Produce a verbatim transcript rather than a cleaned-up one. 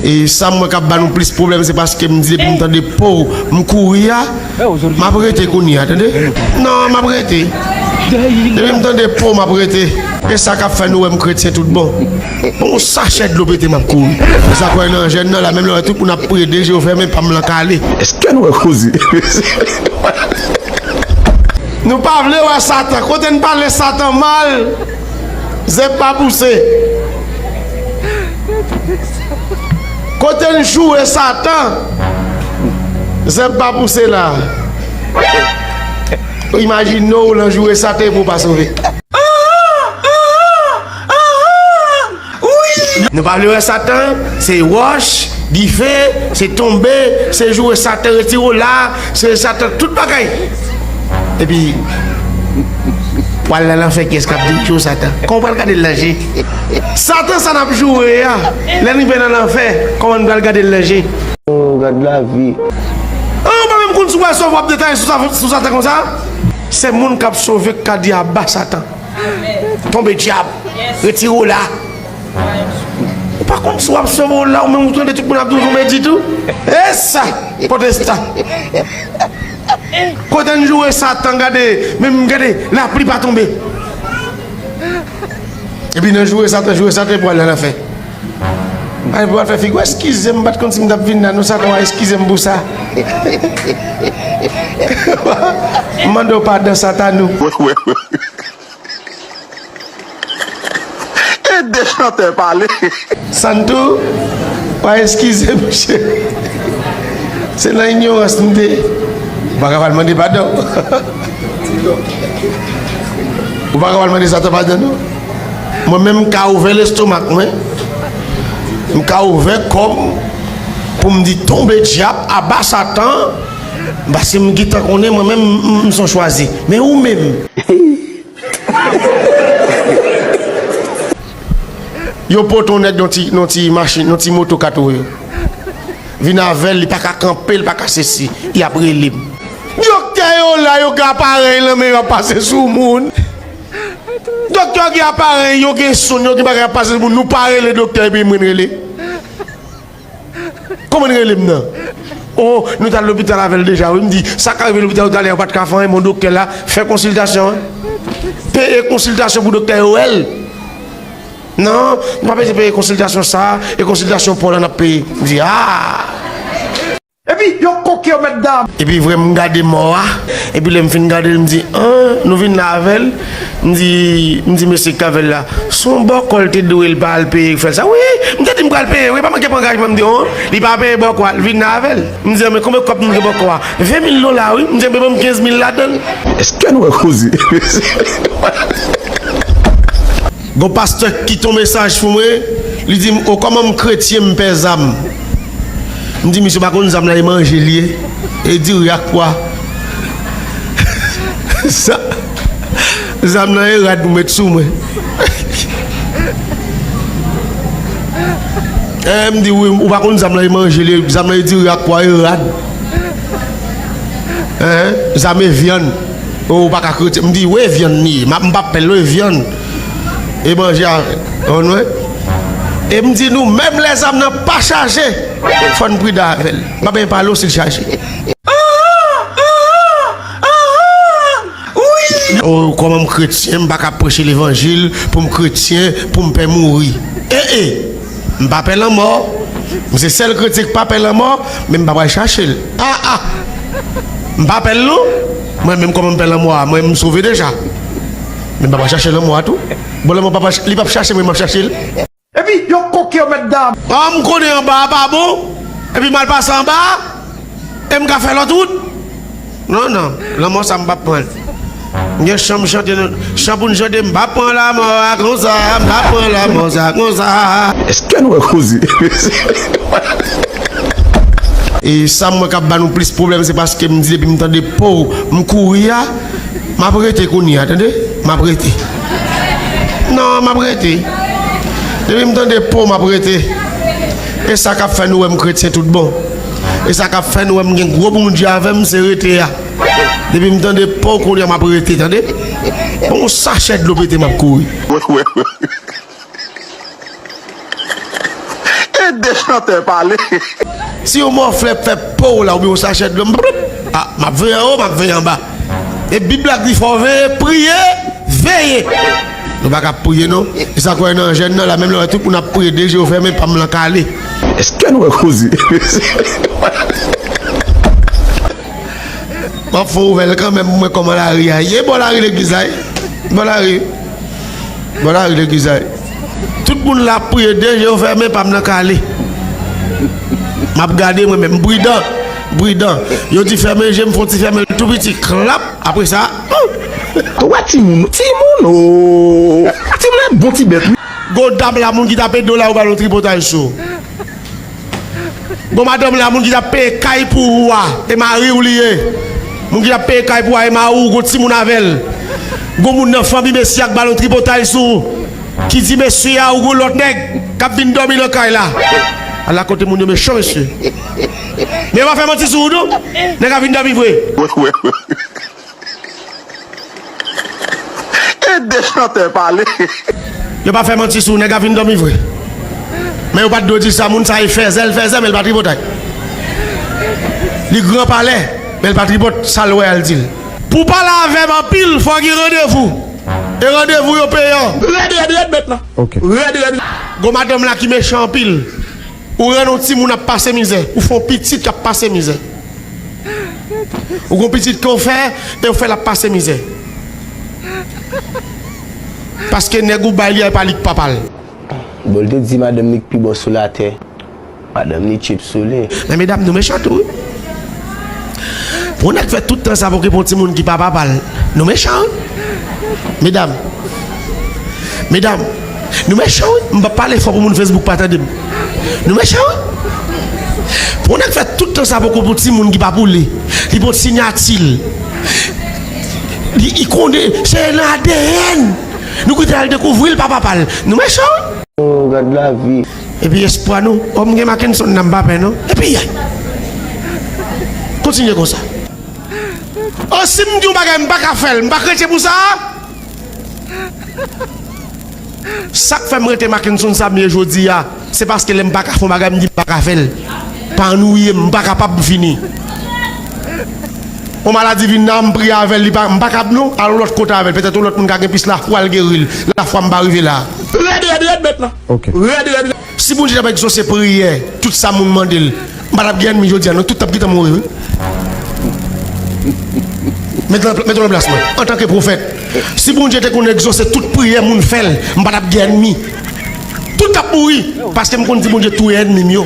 E sa m wè k ap ba nou plis pwoblèm, se paske m di depi m tande po, m kouri a, m ap rete kounye a, tande? Non, m ap rete. Depi m tande po, m ap rete. E sa k ap fè nou wè m kretyen tout bon. Bon, yon sachè dlo pete, m ap kouri. E sa kwè nan jèn nan la, menm lè wè tout moun ap priye, de je yo fèmen, pa m lan kale. Èske nou wè koze? Nou pa vle wè Satan. Kote n pale Satan mal, zèb pa pouse. Kote n joure Satan, zèb pa pouse la. Imajine w lan joure Satan epi w pa sove. Nou pa vle wè Satan, se wòch, dife, se tonbe, se joure Satan retire w la, se Satan tout bagay. Epi, w al nan lanfè, kiyès k ap di joure Satan? Kòman w pral gade l nan je? Satan sa n ap joure a, lè n rive nan lanfè, kòman n pral gade l nan je? Oh, gad lavi. An, ou pa menm konn si w pral sove, w ap detaye sou sa, sou Satan konsa? Se moun k ap sove k ka di aba Satan. Tonbe dyab, retire w la. Ou pa konn si w ap sove w la, ou menm ou tande tout moun ap di w tonbe di tou. E sa, pwotestan. Kote n joure Satan, gade, menm gade, lapli pa tonbe. Epi nan joure Satan, joure Satan pou al nan lanfè. Ay, pou al fè figi w, eskize m, m pa t konn si m t ap vin la, non, Satan, w a eskize m pou sa. M mande w padan, Satanou. Ede chantè pale. Santou, w a eskize, monchè. Se nan inyorans m te. Ou pa ka pral mande padon. Ou pa ka pral mande Satan padon, non. Mwen menm, m ka ouvè lestomak mwen. M ka ouvè kò m pou m di tonbe dyab, aba Satan. Paske m gentan konnen mwen menm, m, m, m son chwazi. Men ou menm, yo pote yon nèg nan ti, nan ti machin, nan ti moto katouye. Vin avè l, li pa ka kanpe, li pa ka sesi, y ap rele m. Doktè yo la, yo gen aparèy lan men yo ap pase sou moun. Doktè yo gen aparèy, yo gen sonn, yo gen bagay ap pase sou moun. Nou pa rele doktè epi mwen rele. Kòman n rele m nan? Oh, nou t al lopital avè l deja, wi. M di, sa k rive lopital yo talè a, yo pa t ka fè anyen, bon, doktè la, fè konsiltasyon an. Peye konsiltasyon pou doktè yo wè l. Non, nou pa bezwen peye konsiltasyon sa, e konsiltasyon pa w la n ap peye. M di, ah! Epi, yo koke yo, mètdam. Epi, vrè, m gade mò a. Epi, lè m fin gade l, m di, an, nou vin la avè l. M di, m di mesye k avè l la, se yon bòkò l te dwe l pa al peye k fè l sa. Wi, m te di m pral peye, wi, pa manke pran angajman, m di, oh, li pa peye bòkò a, l vin avè l. M di, men konbyen kòb m gen bòkò a? Ven mil dola, wi. M di, men ban m kenz mil ladan l. Èske nou wè koze? Gon pastè ki kite yon mesaj pou mwen, li di m, o, kòman m kretyen, m pè zam? M di, misye pa konn zam la, e manje l ye. E diri ak pwa. Sa, zam nan e rad ou met sou mwen. Eh, m di, wi, ou pa konn zam nan e manje l ye, zam nan e diri ak pwa, e rad. Hein? Zam e vyann. Oh, ou pa ka kretyen. M di, wi, e vyann li ye. M ap, m p ap pè l, non, e vyann. E manje a, konn wè. E m di nou, menm lè zam nan pa chaje, fò n pridan avè l. M pa bezwen pale w si l chaje. Oh, kòman m kretyen, m pa ka preche levanjil pou m kretyen, pou m pè mouri. E, e, m pa pè lanmò. M se sèl kretyen k pa pè lanmò, men m pa pral chache l. Ah, ah. M pa pè l non. Mwen menm kòman m pè lanmò a, mwen m sove deja. Men m pa pral chache lanmò a tou. Bon, lanmò pa, pa, li p ap chache mwen, m ap chache l. Epi, yo koke yo, mètdam. Ah, m konnen anba a pa bon. Epi m al pase anba a. E m ka fè lòt wout. Non, non. Lanmò sa m p ap pran l. M gen chan m chante, chan pou n chante, m p ap pran lanmò a konsa, m p ap pran lanmò sa konsa. Èske nou wè koze? E sa m wè k ap ba nou plis pwoblèm, se paske m di depi m tande po, m kouri a, m ap rete kounye a, tande? M ap rete. Non, m ap rete. Depi m tande po, m ap rete. E sa k ap fè nou wè m kretyen tout bon. E sa k ap fè nou wè m gen gwo Bondye avè m, se rete a. Depi m tande po kounye a, m ap rete, tande. Bon, yon sachè dlo pete, m ap kouri. De chantè pale. Si yon mòflè fè po w la oubyen yon sachè dlo, m, ah, m ap veye anwo, m ap veye anba. E Bib la di fò w veye, priye, veye. Nou pa ka ap priye non. E sa kwè nan jèn nan la, menm lè w wè tout moun ap priye, de je yo fèmen, pa m lan kale. Èske nou wè koze? M ap fè w ouvè l kanmenm pou mwen kòman lari a ye. Bò lari legliz la ye. Bò lari. Bò lari legliz la ye. Tout moun la ap priye, de je yo fèmen, pa m nan kale. M ap gade mwen menm, m pridan. M pridan. Yo di fèmen je, m fè yon ti fèmen l tou piti. Klap. Apre sa, oh! Ou wè timoun, timoun, oh! Timoun e bon ti bèt, wi. Gon dam la, moun ki t ap ede w la, ou ba l yon tripotay sou. Gon madanm la, moun ki t ap peye kay pou ou a, e mari w li ye. Moun ki t ap peye kay pou ou a, e mari w, gon timoun avè l. Gon moun nan fanmi mesye a k ba l yon tripotay sou ou, ki di mesye a, ou gon lòt nèg k ap vin dòmi nan kay la. Ala kote moun yo mechan, mesye. Men yo pa fè manti sou ou, non. Nèg a vin dòmi vre. E de chantè pale. Yo pa fè manti sou ou, nèg a vin dòmi vre. Men yo pa t dwe di sa, moun sa e fèzè, l fèzè, men l pa tripotay. Li gran palè, men l pa tripot, sa l wè a l di l. Pou w pale avè m anpil, fò w gen randevou. E randevou yo peyan. Rèd, rèd, rèd, mèt la. Ok. Rèd, rèd. Gon madanm la ki mechan anpil. Ou rann yon timoun ap pase mizè. Ou fè yon pitit k ap pase mizè. Ou gon pitit ke w fè, e w fè l ap pase mizè. Paske nèg ou bay li a, e pa li k papa l. Bon, l te di madanm li k pi bò sou latè. Madanm li tchip sou li. Men medam, nou mechan tou, wi. Pou nèg fè tout tan sa pou okipe yon timoun ki pa papa l, nou mechan, wi. Medam, medam, nou mechan, wi. M p ap pale fò pou moun Facebook pa tande m. Nou mechan, wi. Pou nèg fè tout tan sa pou okipe yon timoun ki pa pou li. Li pot sinyati l. Li, li konnen, se nan A D N. Nou kite al dekouvri l pa papa l. Nou mechan, wi. Oh, gad lavi. Epi espwa nou, o m gen Mackenson nan m pa pè non. Epi yay. Kontinye konsa. O si m di yon bagay m pa ka fè l, m pa kretyen pou sa. Sa k fè m rete Mackenson sa m ye jodi a, se paske lè m pa ka fè yon bagay m di m pa ka fè l. Pa annuiye m, m pa kapab fini. Yon maladi vin nan, m priye avè l, li pa, m pa kab non, al yon lòt kote avè l, petèt yon lòt moun ka gen plis lafwa l geri l. Lafwa m pa rive la. Rèd, rèd, rèd, mèt la. Ok. Rèd, rèd, rèd. Si Bondye t ap egzose priyè, tout sa moun mande l, m pa t ap gen ènmi jodi a, non, tout t ap gentan mouri, wi. Met nan, met nan plas mwen, antanke pwofèt, si Bondye te konn egzose tout priyè moun fè l, m pa t ap gen ènmi. Tout t ap mouri, paske m konn di Bondye touye ènmi m yo.